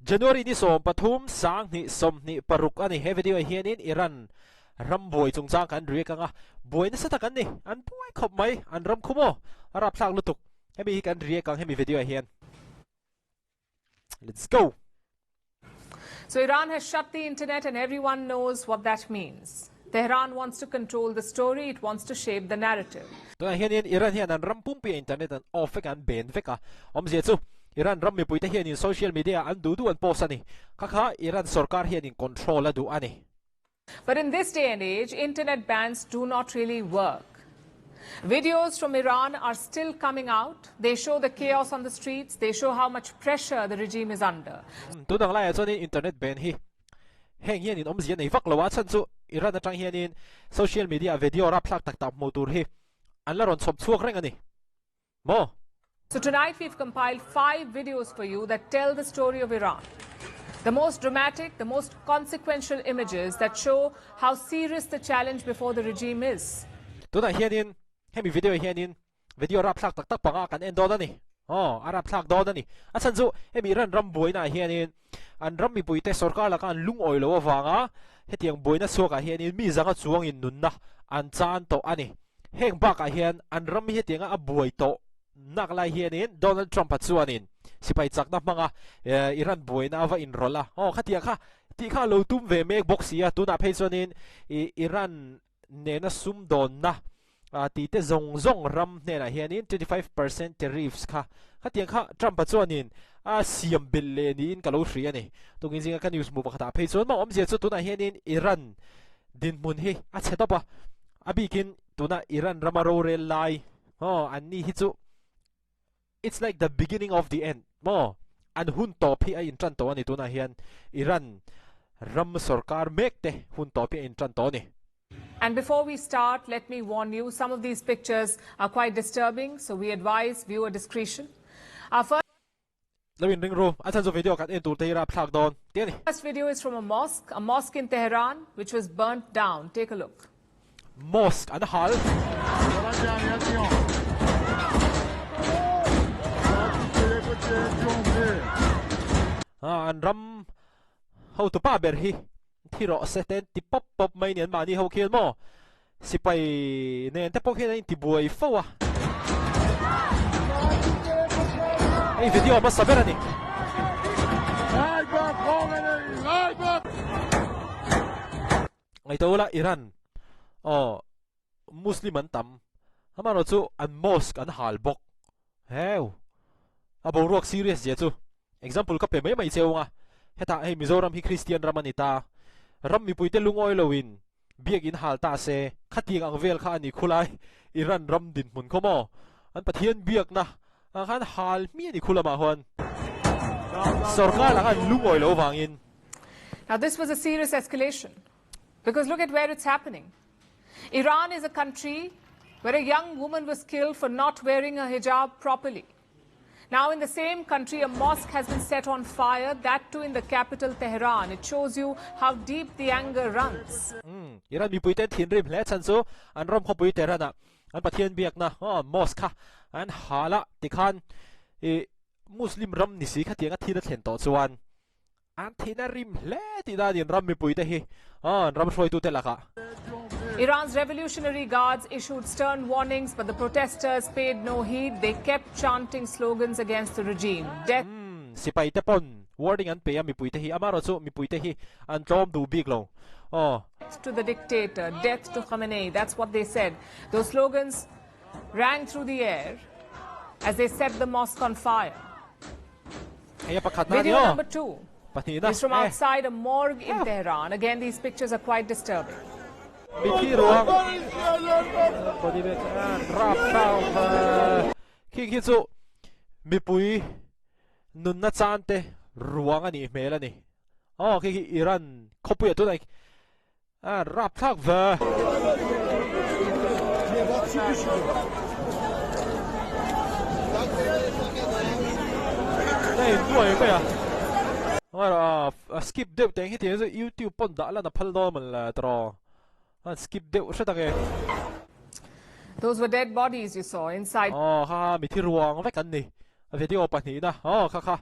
January ni 13 2026 ani. He video ah hianin Iran ram buai chungchang kan react anga buai nasa tak an ni. An buai khawp mai, an ram khu maw? A rapthlak lutuk. Hemi hi kan react ang hemi video ah hian. Let's go! So Iran has shut the internet and everyone knows what that means. Tehran wants to control the story, it wants to shape the narrative. Tunah hianin Iran hian an ram pumpuia internet an off vek a, an ban vek a. Awmzia chu Iran ram mipuite hianin social media ah an duh duh an post a ni. Kha kha Iran sorkar hianin control a duh a ni. But in this day and age, internet bans do not really work. Videos from Iran are still coming out. They show the chaos on the streets. They show how much pressure the regime is under. Tun ang laiah chuanin internet ban hi heng hianin awmzia nei vak lo a, chhan chu Iran atang hianin social media ah video rapthlak tak tak hmuh tur hi an la rawn chhawp chhuak reng a ni maw? So tonight we've compiled five videos for you that tell the story of Iran. The most dramatic, the most consequential images that show how serious the challenge before the regime is. Tunah hianin hemi video hianin video rapthlak tak tak panga kan en dawn a ni. Aw, a rapthlak dawn a ni. A chhan chu hemi Iran ram buainaah hianin an ram mipuite sorkar laka an lungawi lo avanga hetiang buaina chhuakah hianin mi zanga chuangin nunna an chan tawh a ni. Heng bakah hian an ram hi hetianga a buai tawh nak lai hianin Donald Trump-a chuanin sipai chakna hmanga Iran buaina a va inrawlh a, aw khatiang kha tih kha a lo tum ve mek bawk si a, tunah phei chuanin Iran nena sumdawnna tih te zawng zawng ram hnenah hianin 25% tariffs kha khatiang kha Trump-a chuanin a siam belh leh niin ka lo hria a ni. Tukin zinga ka news hmuh pakhatah phei chuan maw awmzia chu tunah hianin Iran dinhmun hi a chhe tawp a, a bikin tuna Iran rama rorel lai Aw, an ni hi chu it's like the beginning of the end maw? An hun tawp hi a intan tawh a ni tunah hian Iran ram sorkar mek te hun tawp hi a intan tawh a ni. And before we start, let me warn you, some of these pictures are quite disturbing, so we advise viewer discretion. Our first Lo in ring ru, a chhan chu video kan en tur te hi rapthlak dawn tih a ni. First video is from a mosque, a mosque in Tehran which was burnt down. Take a look. Mosque an hal. An ram hotu pa ber hi thi rawh se te an ti pawp pawp mai ni an mahni ho khian maw Sipai nen te pawh khian an intibuai fo a. Hei video hmasa ber a ni. Ngaihtuah ula Iran aw Muslim an tam amaherawh chu an mosque an hal bawk heu a boruak serious zia chu example ka pe mai mai cheu anga hetah hei Mizoram hi Christian ram a ni ta ram mipuite lungawi loin Biakinn hal ta se, khatiang ang vel kha a ni khulai Iran ram dinhmun khaw maw? An Pathian biakna ang khan hal hmi a ni khu lamah huan sorkar laka an lungawi lo vangin. Now this was a serious escalation because look at where it's happening. Iran is a country where a young woman was killed for not wearing her hijab properly. Now in the same country, a mosque has been set on fire, that too in the capital Tehran. It shows you how deep the anger runs. Umm, Iran mipui ten thinrim hle chhan chu an ram khawpui Tehran ah an Pathian biakna mosque kha an hal a tikhan i Muslim ram ni si khatiang a thil a thlen tawh chuan An thin a rim hle tih danin ram mipuite hi an ram hruaitute lakah. Iran's Revolutionary Guards issued stern warnings but the protesters paid no heed, they kept chanting slogans against the regime, death. Sipai te pawn warning an pe a mipuite hi, amaherawh chu mipuite hi an tlawm duh bik lo aw. To the dictator, death to Khamenei, that's what they said. Those slogans rang through the air as they set the mosque on fire. Hei a pakhat na a ni Video aw. number 2 Pahnihna is from e. outside a morgue in Tehran. Again, these pictures are quite disturbing. Mithi ruang body bag rap thau khi khi chu mipui nunna chan te ruang a nih hmel a ni. Aw khi khi Iran khawpuiah tunah A rapthlak ve. Hei nuai mai a. A skip deuh teng hi tiang chu YouTube pawn dah lan a phal dawn mawn le tawh. A skip deuh hret ang e. Those were dead bodies you saw inside. Aw kha kha mithi ruang vek an ni. Video pahnihna aw kha kha.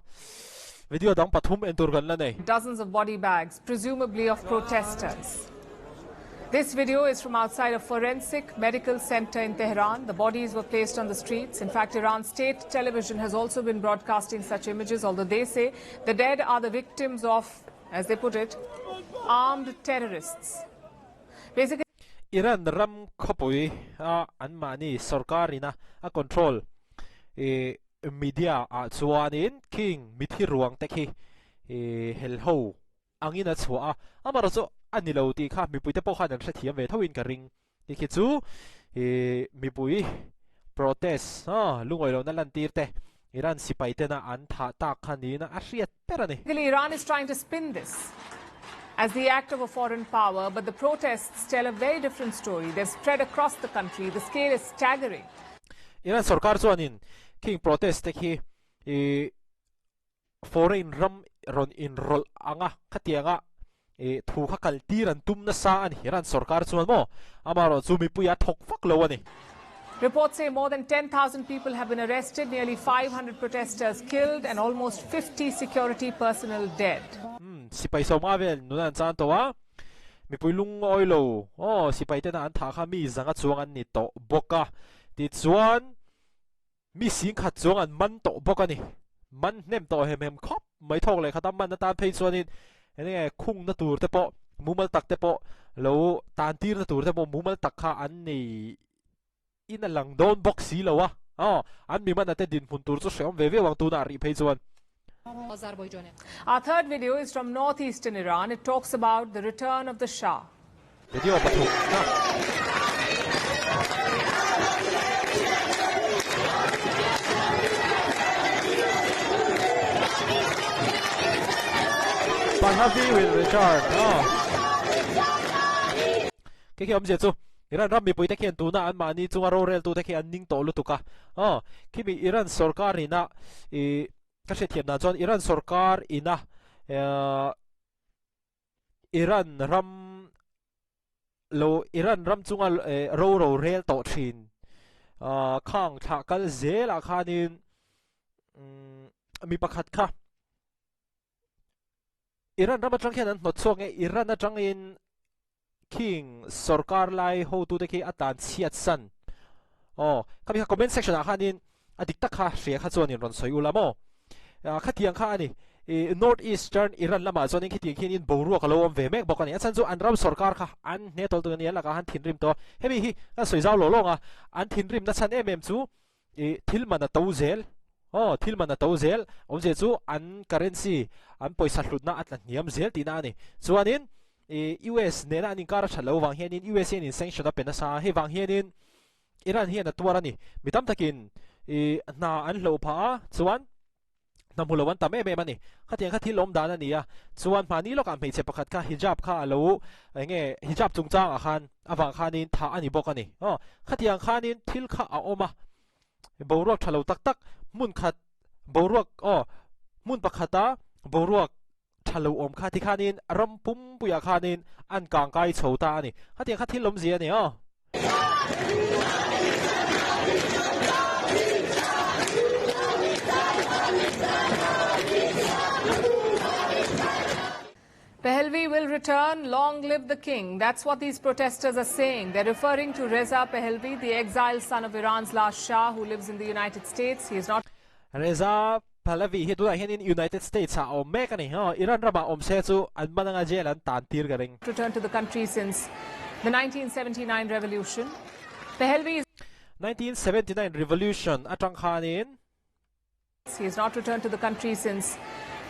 Video dang pathum en tur kan la nei. Dozens of body bags, presumably of protesters. This video is from outside a forensic medical center in Tehran. The bodies were placed on the streets. In fact, Iran's state television has also been broadcasting such images, although they say the dead are the victims of, as they put it, armed terrorists. Basically, Iran ram khawpui a anmahni sorkar ina a control i media ah chuanin khing mithi ruang te khi i hel ho angin a chhuah a, amaherawh chu a ni lo tih kha mipui te pawh khan an hrethiam ve tho in ka ring tih khi chu i mipui protest a lungawi lohna lantir te Iran sipai tena an thah tak kha niin a hriat ber a ni. Iran is trying to spin this as the act of a foreign power, but the protests tell a very different story. They've spread across the country. The scale is staggering. Iran sorkar chuanin khing protest te khi i Foreign ram rawn inrawlh ang a, khatianga thu kha kal tir an tum nasa a ni. Iran sorkar chuan maw amaherawh chu mipui a thawk vak lo a ni. Reports say more than 10,000 people have been arrested, nearly 500 protesters killed and almost 50 security personnel dead. Sipai sawmnga vel nun an chan tawh a, mipui lungawi lo aw sipai tena an thah kha mi zanga chuang an ni tawh bawk a, tichuan Mi singkhat chuang an man tawh bawk a ni. Man hnem tawh hem hem khawp mai thawk leh khat a man atan phei chuanin eng nge khungna tur te pawh mumal tak te pawh lo tan tirna tur te pawh mumal tak kha an nei in a lang dawn bawk si lo a. Aw, an mi man ate dinhmun tur chu hrehawm ve viau ang tunah rih phei chuan. Our third video is from northeastern Iran. It talks about the return of the Shah. Video pathum na. Pahlavi will return. Oh. Khi khi awmzia chu Iran ram mipuite khian tuna anmahni chunga roreltute khi an ning tawh lutuk a. Oh, khimi Iran sorkar ina i Ka hriatthiam dan chuan Iran sorkar ina Iran ram lo Iran ram chunga ro ro rel tawh thin khang thlah kal zelah khanin mi pakhat kha Iran ram atang khian an hnawt chhuak nge Iran atangin King sorkar lai hotute khi a tan chhiat san. Aw, khami kha comment section ah khanin a dik tak kha hria kha chuanin rawn sawi ula maw? Khatiang kha a ni. I North Eastern Iran lamah chuanin khitiang khianin boruak a lo awm ve mek bawk a ni. A chhan chu an ram sorkar kha an hne tawl tuk a ni, an lakah khan thinrim tawh. Hemi hi kan sawi zau lo lawng a, an thinrim na chhan em em chu I thil man a to zel. Aw, thil man a to zel. Awmzia chu an currency, an pawisa hlutna a tla hniam zel tihna a ni. Chuanin i US nena an inkar a that loh vang hianin US hianin sanction a pe nasa a, hei vang hianin Iran hian a tuar a ni. Mi tam takin i hna an hloh phah a, chuan Hna hmu lo an tam em em a ni. Khatiang kha thil awm dan a ni a, chuan hmahni lawkah hmeichhe pakhat kha hijab kha a lo eng nge hijab chungchangah khan avang khanin thah a ni bawk a ni. Aw, khatiang khanin thil kha a awm a, boruak tha lo tak tak hmun khat boruak aw hmun pakhata boruak tha lo awm kha tikhanin ram pumpuiah khanin an kangkai chho ta a ni. Khatiang kha thil awmzia a ni aw. Pahlavi will return, long live the king. That's what these protesters are saying. They're referring to Reza Pahlavi, the exiled son of Iran's last Shah who lives in the United States. He is not Reza Pahlavi hi tunah hianin United States ah a awm mek a ni. Aw, Iran ramah awm se chu an man anga jail an tan tir ka ring. Returned to the country since the 1979 revolution. Pahlavi is 1979 revolution atang khanin He has not returned to the country since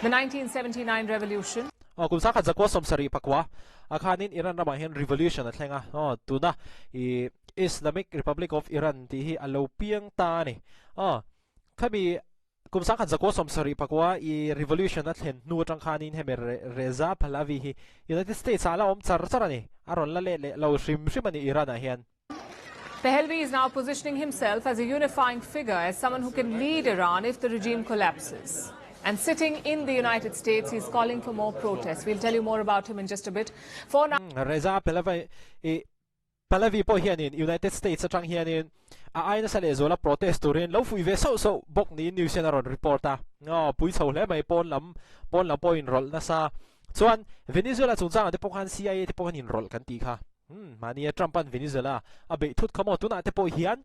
the 1979 revolution. Aw, kum sangkhat zakua sawmsarih pakua ah khanin Iran ramah hian revolution a thleng a. Aw, tuna i Islamic Republic of Iran tih hi a lo piang ta a ni. Aw, Khami kum sangkhat zakua sawmsarih pakua i revolution a thlen hnu atang khanin hemi Reza Pahlavi hi United States ah a la awm char char a ni. A rawn la let leh lo hrim hrim a ni Iran ah hian. Pahlavi is now positioning himself as a unifying figure, as someone who can lead Iran if the regime collapses. And sitting in the United States, he's calling for more protests. We'll tell you more about him in just a bit. For now. Reza Pahlavi i. Pahlavi pawh hianin United States atang hianin a ai nasa lehzuala protest turin lo fuih ve sauh sauh bawk niin news hian a rawn report a. Aw, pui chho hle mai, pawn lam pawn lam pawh inrawlh nasa. Chuan Venezuela chungchangah te pawh khan CIA te pawh khan inrawlh kan tih kha. Umm, mahnia Trump-a'n Venezuela a beih thut kha maw? Tunah te pawh hian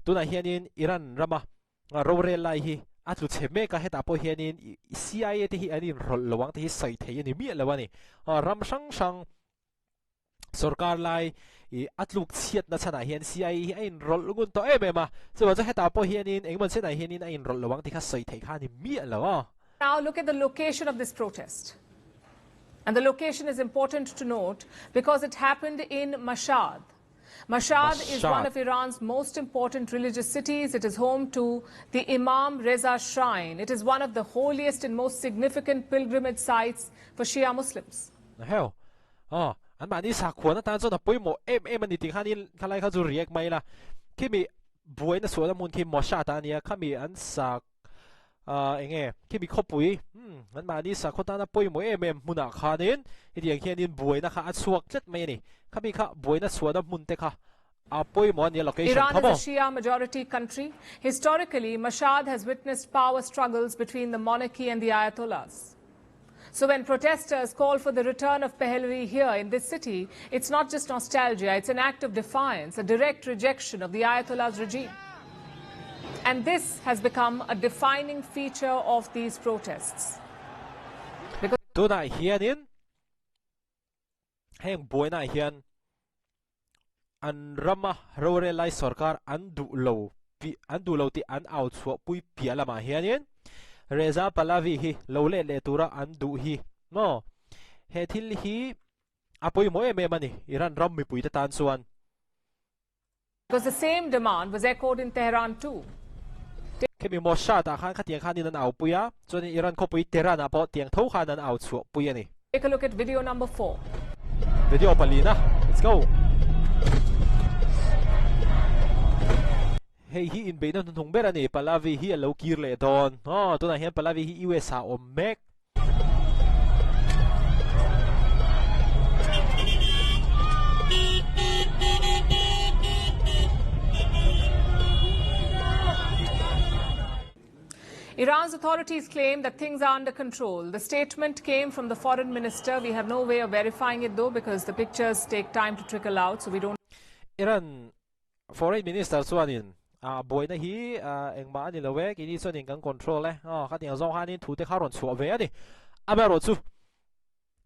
tunah hianin Iran rama rorel lai hi a tlu chhe mek a, hetah pawh hianin CIA te hi an inrawlh lo ang tih hi sawi thei a ni miah lo a ni. Ram hrang hrang Sorkar lai i a tluk chhiatna chhanah hian CIA hi a inrawlh ngun tawh em em a, chuvang chuan hetah pawh hianin engemaw chenah hianin a inrawlh lo ang tih kha sawi theih kha a ni miah lo a. Now look at the location of this protest. And the location is important to note because it happened in Mashhad. Mashhad is one of Iran's most important religious cities. It is home to the Imam Reza Shrine. It is one of the holiest and most significant pilgrimage sites for Shia Muslims. Heo, Aw, an mahni sakhuan atan chuan a pawimawh em em a ni tih khanin khalai kha chu react mai ila. Khimi buaina sualna hmun khi Moshat a nia, khami an sak ah eng nge khimi khawpui umm an mahni sakhaw tana pawimawh em em hmunah khanin hetiang hianin buaina kha a chhuak tlat mai a ni. Khami kha buaina chhuahna hmun te kha a pawimawh a nia location Iran kha is a maw. Shia majority country. Historically, Mashhad has witnessed power struggles between the monarchy and the Ayatollahs. So when protesters call for the return of Pahlavi here in this city, it's not just nostalgia, it's an act of defiance, a direct rejection of the Ayatollah's regime. And this has become a defining feature of these protests. Because Tunah hianin heng buainaah hian an rama rorel lai sorkar an duh lo tih an duh lo tih an au chhuah pui piah lamah hianin Reza Pahlavi hi lo let leh tura an duh hi maw he thil hi a pawimawh em em a ni Iran ram mipuite tan chuan. Because the same demand was echoed in Tehran too. Khemi Mossad ah khan khatiang khanin an au pui a, chuanin Iran khawpui Tehran ah pawh tiang tho khan an au chhuah pui a ni. Take a look at video number 4. Video palina, let's go. Hei hi inbeihna hnuhnung ber a ni, Pallavi hi a lo kir leh dawn. Aw, tunah hian Pallavi hi US ah a awm mek. Iran's authorities claim that things are under control. The statement came from the foreign minister. We have no way of verifying it though because the pictures take time to trickle out, so we don't. Iran Foreign Minister chuanin ah buaina hi engmah a ni lo e, keini chuanin kan control e, aw khatiang zawng khanin thu te kha rawn chhuah ve a ni. Amaherawh chu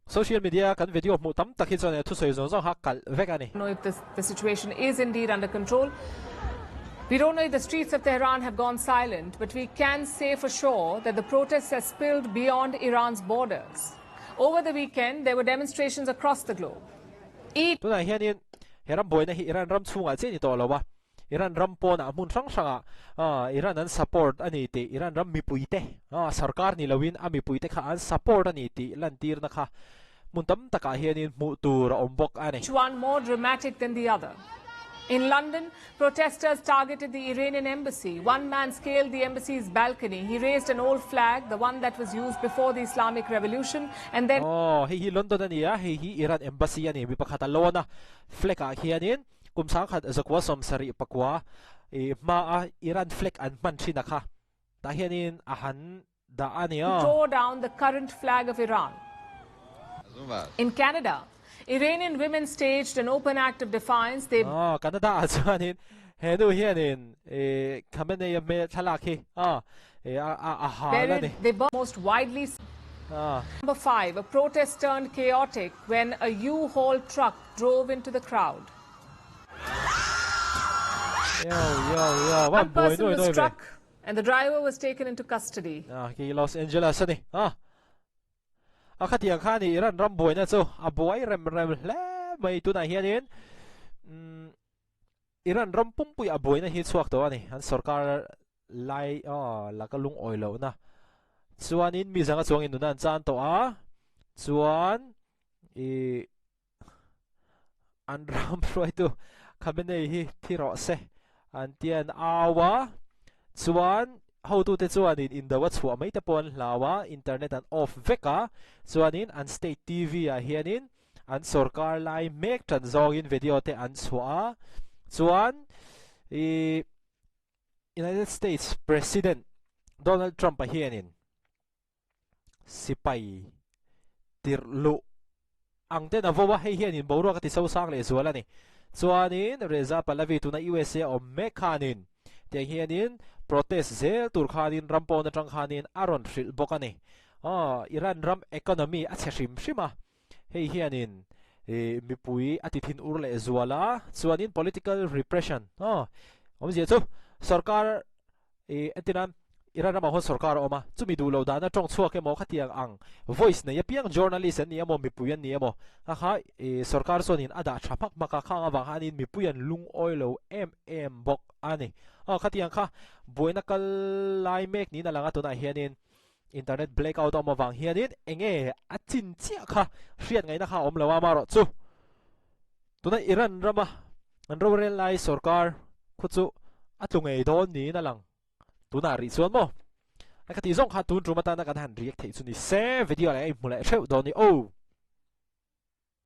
social media kan video hmuh tam tak hi chuan thusawi zawng zawng kha kalh vek a ni. Know if the, the situation is indeed under control. We don't know if the streets of Tehran have gone silent, but we can say for sure that the protests have spilled beyond Iran's borders. Over the weekend, there were demonstrations across the globe. I. Tunah hianin he ram buaina hi Iran ram chhungah chiah a ni tawh lo a, Iran ram pawnah hmun hrang hrangah Iran an support a ni tih Iran ram mipuite sarkar ni loin a mipuite kha an support a ni tih lantirna kha hmun tam takah hianin hmuh tur a awm bawk a ni. Each one more dramatic than the other. In London, protesters targeted the Iranian embassy. One man scaled the embassy's balcony. He raised an old flag, the one that was used before the Islamic Revolution, and then Aw, hei hi London a ni a, hei hi Iran embassy a ni. Mi pakhat a lawn a, flag ah khianin kum sangkhat zakua 74 i hma a Iran flag an hman thin a kha. Tah hianin a han dah a ni a. Tore down the current flag of Iran. In Canada, Iranian women staged an open act of defiance. They Aw, Canada ah chuanin he nu hianin i Khamenei a hmel thlalak hi a i a a a hal a ni. Buried, they burned most widely. Ah. Number 5, a protest turned chaotic when a U-Haul truck drove into the crowd. Yo, yo, yo, One person was struck and the driver was taken into custody. Ah, khi Los Angeles a ni. Ah. A khatiang kha ni Iran ram buaina chu a buai rem rem hle mai tunah hianin um, Iran ram pumpui a buaina hi chhuak tawh a ni. An sarkar lai ah laka lungawi lohna chuanin mi zanga chuangin nuna an chan tawh a chuan i An ram hruaitu Khamenei hi thi rawh se an ti an au a, chuan hotute chuanin indo a chhuah mai te pawh an hlau a, internet an off vek a, chuanin an state TV ah hianin. an sorkar lai mek tan zawngin video te an chhuah a, chuan ih United States President Donald Trump-a hianin sipai tirh luh ang ten a vo a, hei hianin boruak a ti sosang leh zual a ni. Chuanin Reza Pahlavi tuna USA a awm mek khanin tiang hianin protest zel tur khanin ram pawn atang khanin a rawn hrilh bawk a ni. Aw, Iran ram economy a chhe hrim hrim a, hei hianin mipui a ti thin ur leh zual a, chuanin political repression, aw, awmzia chu sorkar I entirna, Iran ramah huan sorkar a awm a, chumi duh loh dana tawng chhuak emaw khatiang ang voice nei apiang journalist an ni emaw mipui an ni emaw kha kha i sorkar chuanin a dah tha hmak hmak a, khang avang khanin mipui an lungawi lo em em bawk a ni. Aw khatiang kha buaina kal lai mek niin a lang a, tunah hianin internet blackout a awm avang hianin enge a chin chiah kha hriat ngaihna kha a awm lo a, amaherawhchu Tuna Iran rama an rorel lai sorkar khu chu a tlu ngei dawn niin a lang. Tunah rih chuan maw? A ka tih zawng kha tun tum atana kan han react theih chu ni se, video leh a inhmu leh theuh dawn ni aw.